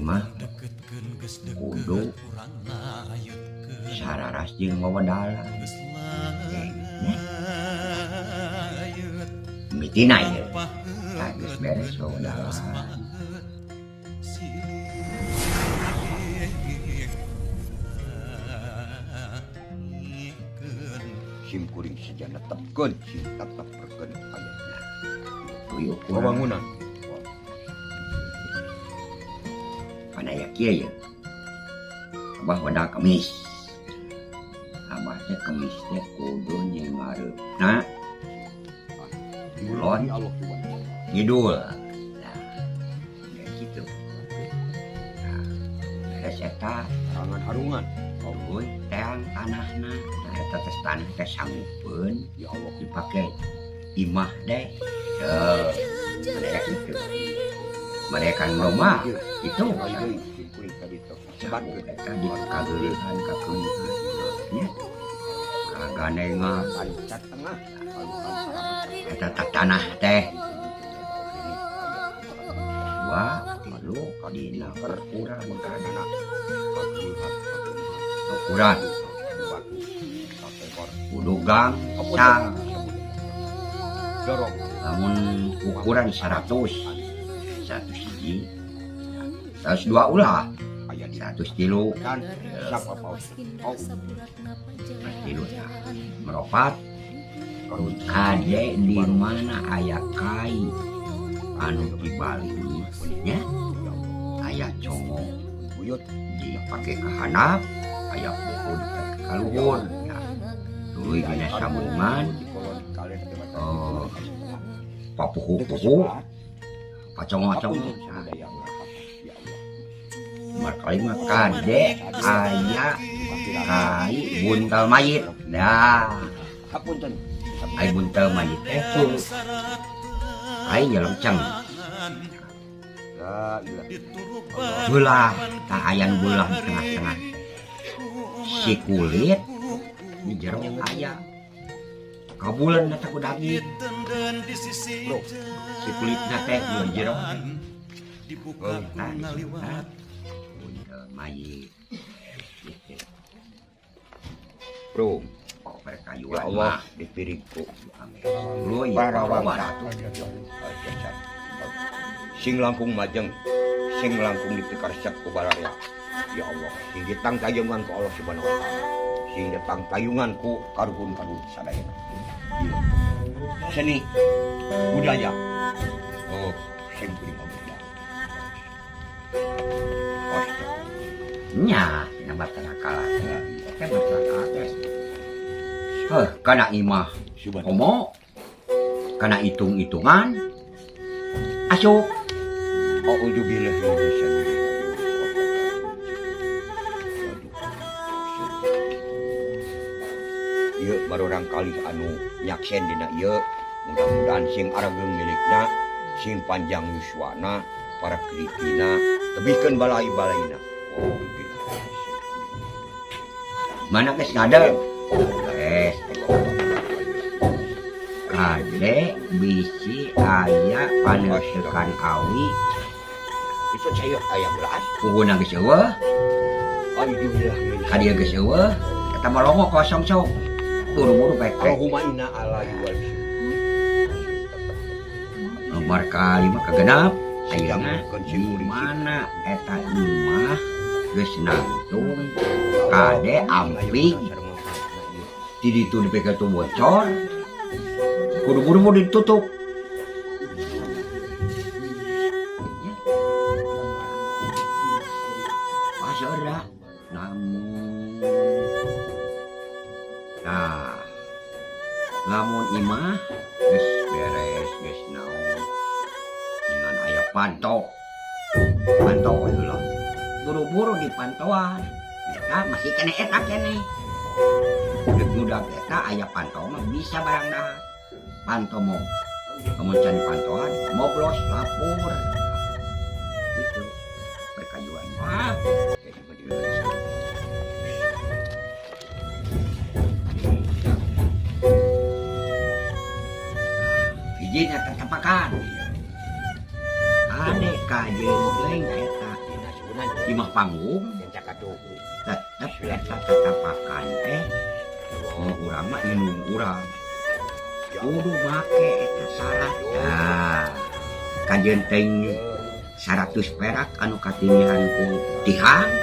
Imah kudu sararas jeung wawedalan. Mitina ieu. Tah geus beres wawedalan. Sim kuring sejana tepkeun, sing tetep perkeun ayana. Tuh Wawangunan. Pan aya kieu ye. Abah wedal kemis. Abah teh kemis teh kudu nyeungareupna kulon ngidul. Nah, ya kitu. Nah, beres eta Harangan harungan. Euy, teang tanahna. Nah, eta teh tanah teh sanggupeun Ya Allah. Dipake imah deh. Teu, mereka itu. Mereka rumah itu Sim kuring tadi teh sebatkeun eta di kageuleuhan kakeuleuhan nya. Kagandengan Pancat tengah. Eta tanah teh. Dua, tilu, dina ukuran kana. Ukuran. Kudu gang sang. Dorong. Lamun ukuran 100. 100 hiji. 102 ulah. 100 kilo. Kan siapa paus? Oh, 100 kilo ya. Meropat kade di mana aya kai anu di Bali nya aya congo buyut dipake ka handap aya puhu dipake ka luhur. Nah, tuluy dina sambungan oh, papuhu-puhu pacongo-congo. Markali mah kade aya kai buntal mayit. Nah, ai buntal mayit teh ai nyelemceng. Belah, tah ayan belah di tengah-tengah. Si kulit di jero aya. Kabulan eta ku daging. Bro, si kulitna teh di jero teh. Oh, nah, disebutna buntal mayit. Gitu. Bro, Oh, perkayuan ya Allah mah. Dipirigku Lu ya, para para sing langkung majeng, sing langkung dipikaresep ku baraya. Ya Allah, sing ditang tayungan ku Allah Subhanahu wa taala. Sing ditang tayungan ku karuhun-karuhun sadayana. Ieu. Seni budaya. Oh, sing kuring budaya. Nya, nya batara kala teh. Teh batara kala teh. Heh, kana imah komo kana hitung-hitungan asup. Auzubillahi minasyaitonir rajim. Ieu barorang kali anu nyaksen dina ieu, mudah-mudahan sing arageung milikna, sing panjang yuswana, para kritina, tebihkeun balai-balaina. Oh, mana geus ngadeg? Beres. Kade bisi aya paneutekan awi. Itu saya aya belas. Puhuna geus eueuh. Alhamdulillah. Ka dieu geus eueuh. Eta mah longo kosong sok. Buru-buru pek. Allahumma inna alaihi wa Nomor kalima kagenap. Ayeuna di mana eta imah geus nangtung kade amping ti ditu dipake tu bocor kudu buru-buru ditutup. Pasora namun nah lamun imah geus beres geus naon dengan aya panto panto heula buru-buru dipantauan eta masih kene eta kene deuk ngudag eta aya panto mah bisa barang dahar panto mau lamun can pantauan moblos lapor gitu perkayuan mah. Hiji nya tetepakan ade kajeun teuing eta Dina seuna Imah panggung tetep eta tatapakan teh urang mah indung urang kudu make eta syarat. Nah, kajeun teh 100 perak anu katingihan ku tihang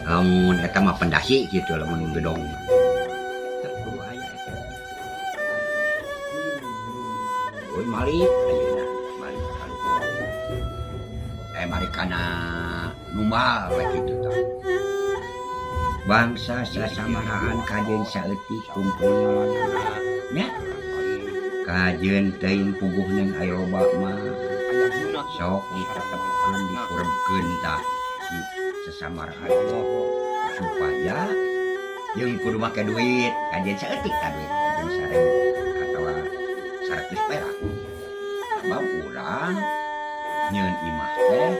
lamun eta mah pendasi kitu lamun gedong tetep kudu aya eta. Euy malik ayeuna malik mari kana numbal we kitu tah. Bangsa sasamaraan kajeun saeutik kumpul nya kajeun teuing puguh ning aya loba mah sok ditetepkeun dikurebkeun tah si sasamaraan supaya jeung kudu make duit kajeun saeutik tah duit kajeun 1000 atawa 100 perak. Sebab urang nyeun imah teh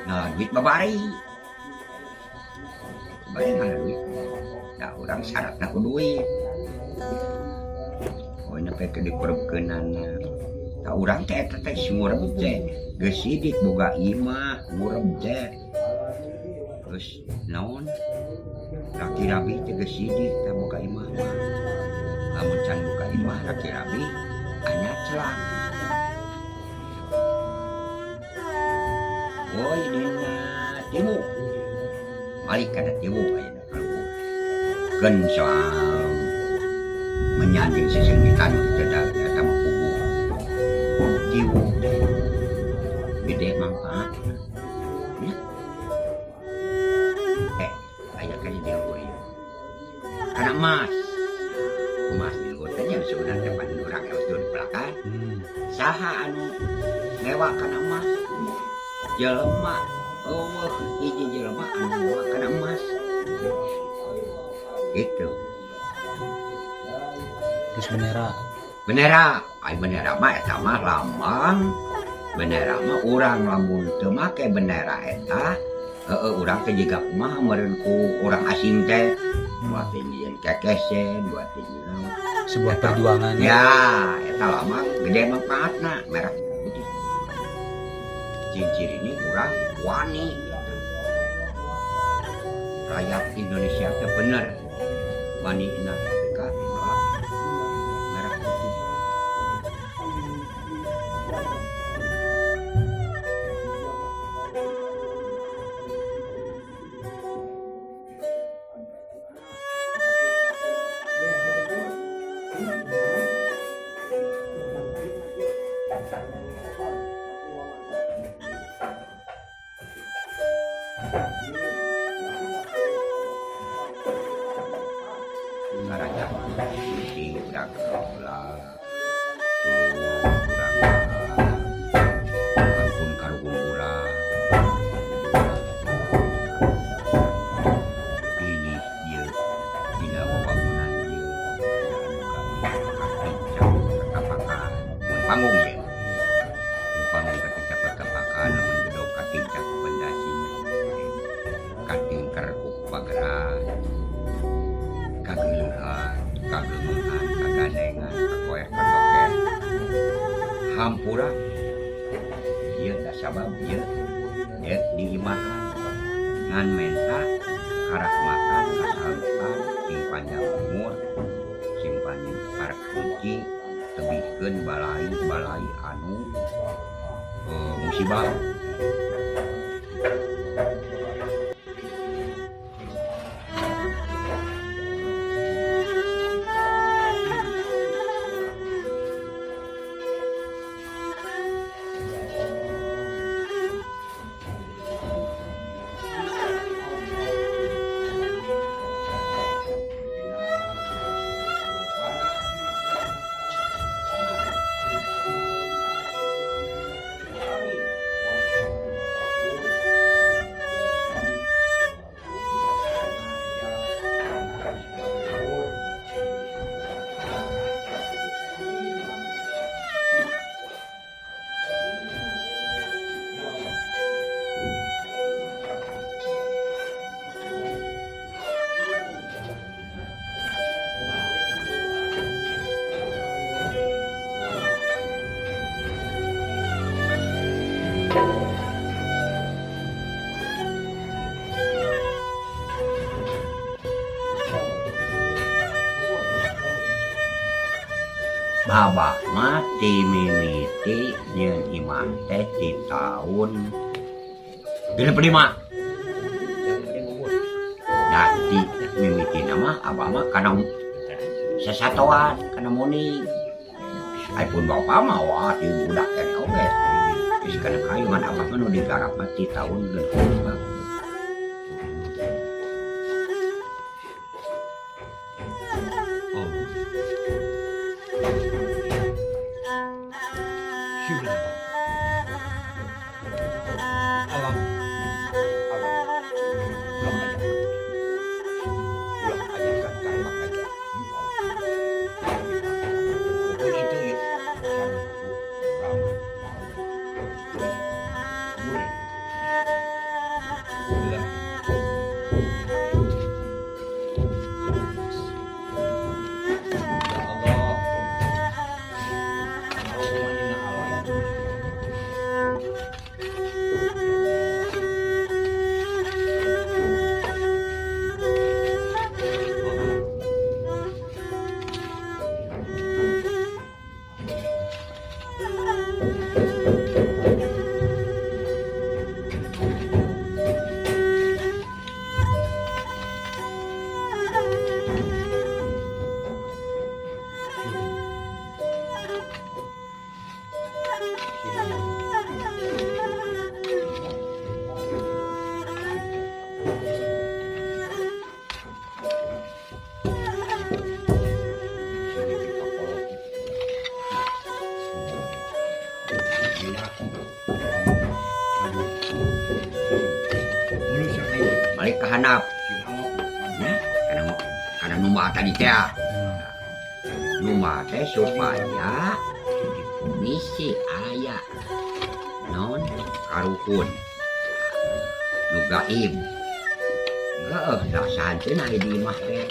nah duit babari babari ngala duit da urang syaratna ku duit. Oh nepi ka dikurebkeunana ta urang teh eta teh ngureb teh geus sidik boga imah ngureb teh geus naon laki rabi teh geus sidik tah boga imah mah lamun can boga imah laki rabi anyar celang. Woi dina timu balik kana timu ayeuna kaluhur keun soal menyanding sesengitan kitu da eta mah puguh tiwu teh gede manfaat nya aya kana di luhur ieu kana emas emas di luhur teh nya sebenarnya pan urang geus dipelakan saha anu ngewa kana emas jelema eueuh hiji jelema anu ngewa kana emas gitu. Terus bendera. Bendera, ai bendera mah eta mah lambang. Bendera mah urang lamun teu make bendera eta, heueuh urang teh jiga kumaha meureun ku urang asing teh. Buat nyieun kekesen, buat nyieun sebuah perjuangan. Ya, eta lambang gede manfaatna merah putih. Ciri ini urang wani gitu. Rakyat Indonesia teh bener wani na ka merah putih. Rakyat putih urang kaula urang karuhun karuhun urang pilih ieu dina wawangunan ieu aya anu katincak katapakan mun panggung ieu mun panggung katincak katapakan lamun gedog katincak ku pendasi katingker ku pageran kageuleuhan kageungeungan kagandengan kakoer katoker hampura ieu da sabab ieu dek diimahan ngan menta karahmatan kasalamatan sing panjang umur sing panjang parek suci tebihkeun balai-balai anu musibah. Abah mah ti mimiti nyeun imah teh ti taun 65. Nah, ti mimitina mah abah mah kana sasatoan, kana muning. Ai pun bapak mah wah ti budak keneh oge. Geus kana kayu ngan abah mah nu digarap mah ti taun 65. Balik ke handap ya, karena numba tadi teh numba teh supaya bisi aya non karuhun nu gaib heueuh da santeuna aya di imah teh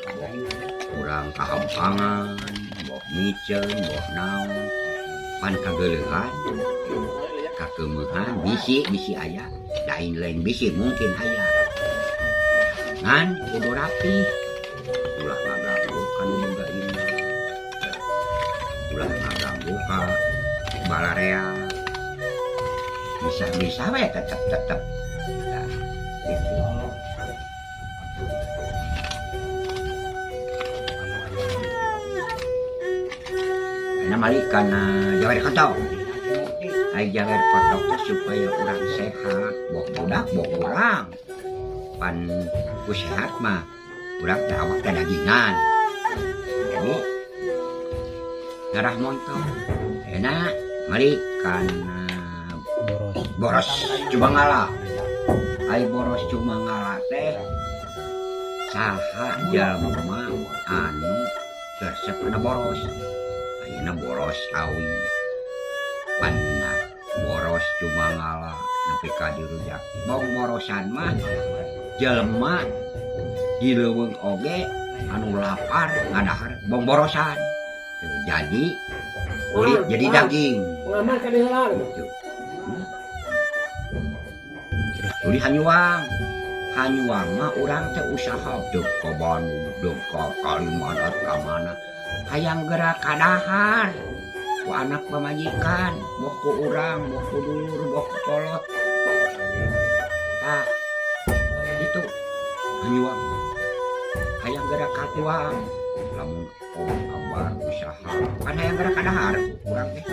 urang kahampangan boh miceun boh naon pan kageuleuhan kakeumeuhan bisi aya lain lain bisi mungkin aya ngan kudu rapi ulah ngaganggu ka nu boga imah ulah ngaganggu ka balarea bisa-bisa we tetep nah, gitu. Karena malik kana jawer kotok ai jawer kotok teh supaya urang sehat boh budak boh urang pan ku sehat mah urang teh awak teh dagingan jadi ngarah montong enak mari kana boros cumangala ai boros cumangala teh saha jalma anu resep kana boros ayeuna boros awi panna boros cumangala nepi ka dirujak bong borosan mah jelema di leuweung oge anu lapar ngadahar bong borosan jadi kulit jadi daging tuli hanyuang hanyuang mah urang teh usaha deuk ka Bandung deuk ka Kalimantan ka mana hayang geura kadahar ku anak pamajikan boh ku urang boh ku dulur boh ku kolot tah itu hanyuang hayang geura katuang lamun kabar usaha kan hayang geura kadahar urang teh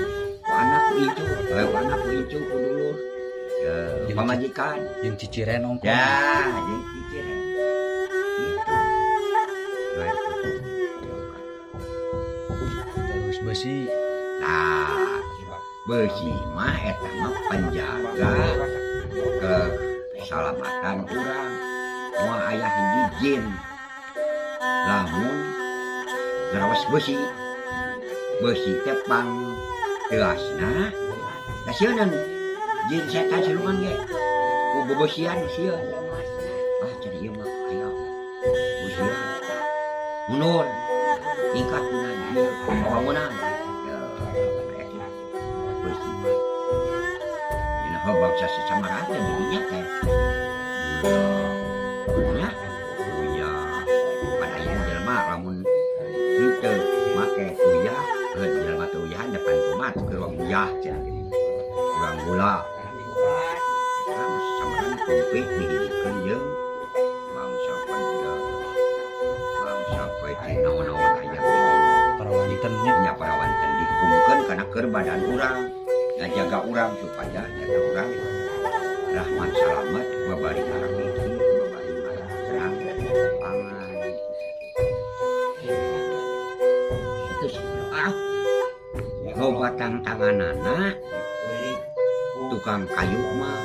ku anak ku incu ku anak ku incu ku dulur pamajikan jeung ciciren ongkoh ya jeung ciciren gitu terus besi nah besi mah eta mah penjaga keselamatan urang moal aya hiji jin lamun ngarawas besi besi teh pang teasna da sieunan jin setan siluman ge ku bebesian sieun ah cenah ieu mah aya besian mundur tingkat ieu bangunan besi dina bangsa sasamaraja jadinya teh nya kuya pada ayeuna jelema lamun henteu make kuya heuh jelema teu Uyah cenah gini. Kurang gula. Sama kopi dihijikeun jeung bangsa panda. Bangsa peti naon-naon aya parawanten nya. Nya parawanten dikumkeun kana keur badan urang. Ngajaga urang supaya jaga urang rahmat salamet babari ngarakiti babari ngarak pangan. Itu sih ah. Loba tangtanganana tukang kayu mah.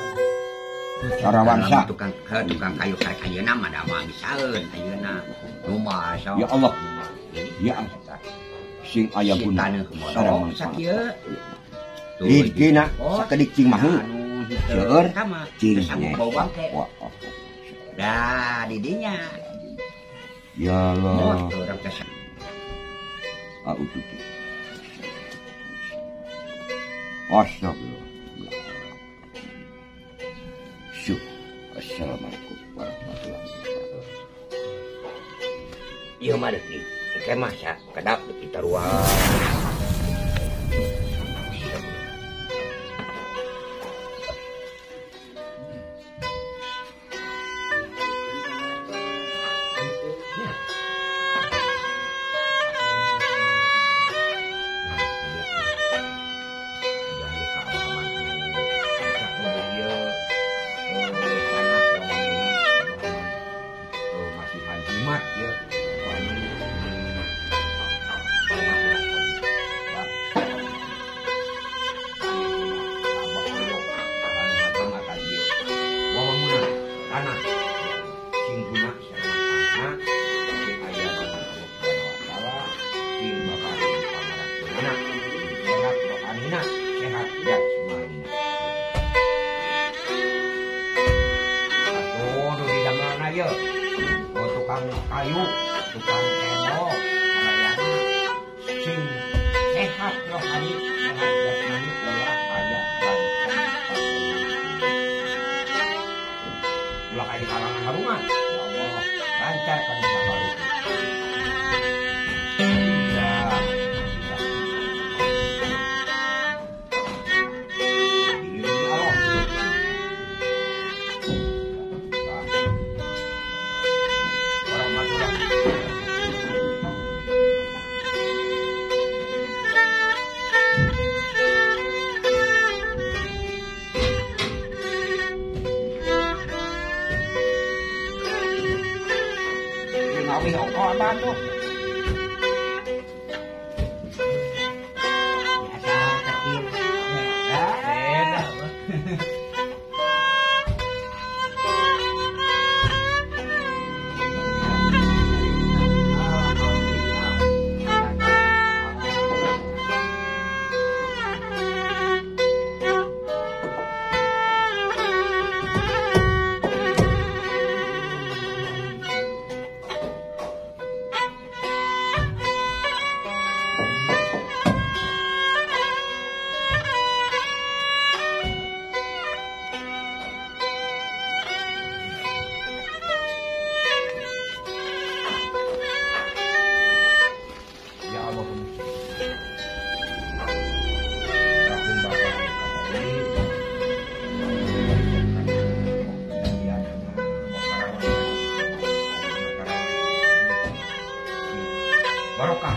Sarawansa tukang kayu ayeuna mah da mah misaeun ayeuna nu mah sok. Ya Allah. Ya Allah. Sing aya guna sareng sakieu. Rizkina sakedik cing mahu. Seueur cing bawang ke. Dah didinya. Ya Allah. Astagfirullah. Syuh. Assalamualaikum warahmatullahi wabarakatuh. Ieu mah deuk di kemah sa kedap deuk kita ruang. Kayu, tukang tembok, sadayana sing sehat rohani, sehat jasmani, ulah aya ulah aya di kalangan harungan. Ya Allah, lancar kana sabaru. Ya, tuh. Biasa kecil. Enak. Barokah.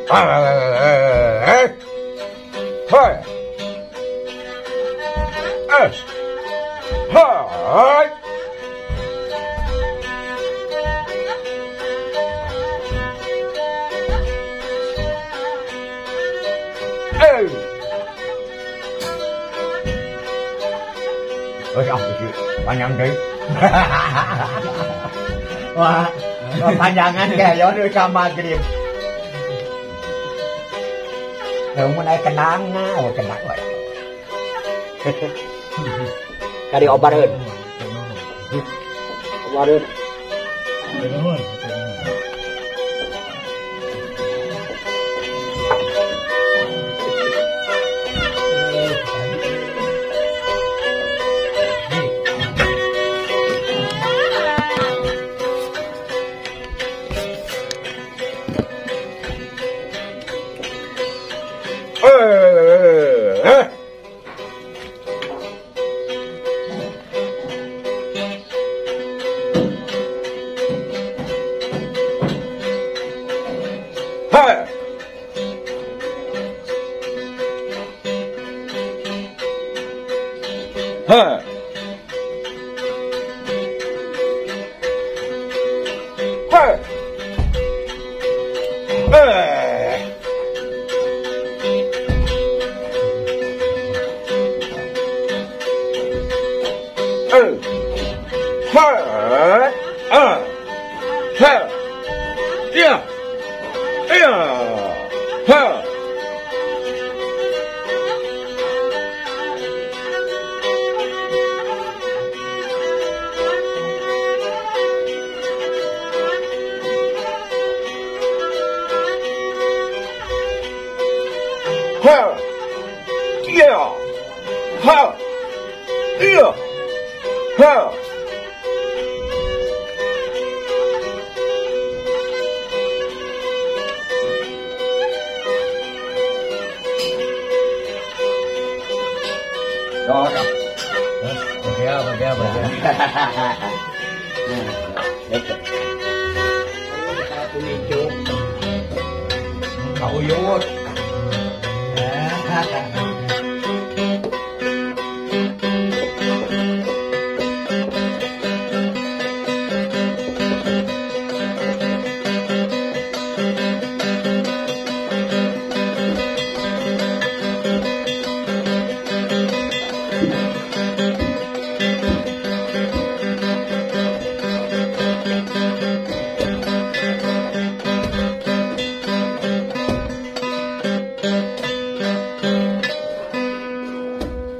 Hey. Hey. Hey. Panjang deui. Wah, panjangan kayak deui ka magrib. Mun aya kenangna, oh kenang wae. Kari obareun. Obareun. Nuhun.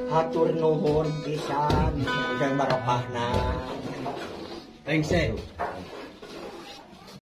Hatur nuhun pisan jeung barokahna. Rengse.